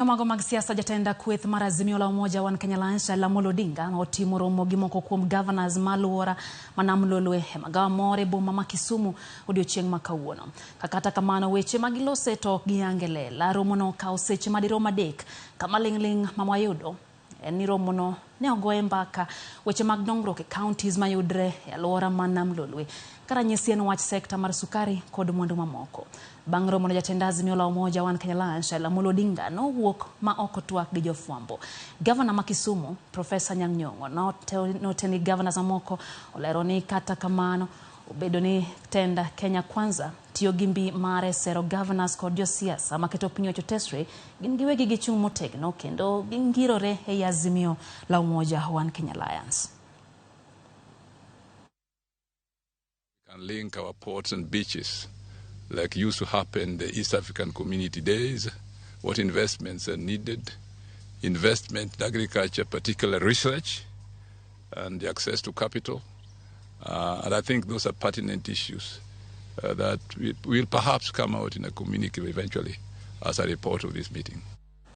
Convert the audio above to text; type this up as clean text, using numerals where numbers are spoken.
Mago mag siasa. Jatend kweth mar Azimio la Umoja One Kenya Alliance, Raila Amolo Odinga, otimo romo gi moko kuom governors ma alwora ma Nam Lolwe e magawa moro e boma ma Kisumu odiochieng' ma kawuono. Ka kata kamano, weche ma gilose to ok giyange lela. Romono okawo seche madirom 3, kama ling'ling' ma wayudo en ni romono ne ogoye mbaka weche mag dongruok e counties mayudre e alwora ma Nam Lolwe. Ka ranyisi en wach sekta mar sukari kod mwandu mamoko. Bang' romono, jatend Azimio la Umoja One Kenya Alliance, Raila Amolo Odinga, nowuok ma ok otwak gi jofwambo. Gavana ma Kisumu, Profesa Anyang' Nyong'o, noteni governors mamoko olero ni kata kamano obedo ni tend Kenya Kwanza tiyo gi mbi mare sero governors kod josiasa maketo piny owacho tesre, gin giwegi gichung' motegno kendo gingirore ei Azimio la Umoja One Kenya Alliance. Can link our ports and beaches like used to happen in the East African Community days, what investments are needed, investment in agriculture, particular research, and the access to capital. And I think those are pertinent issues that will perhaps come out in a communique eventually as a report of this meeting.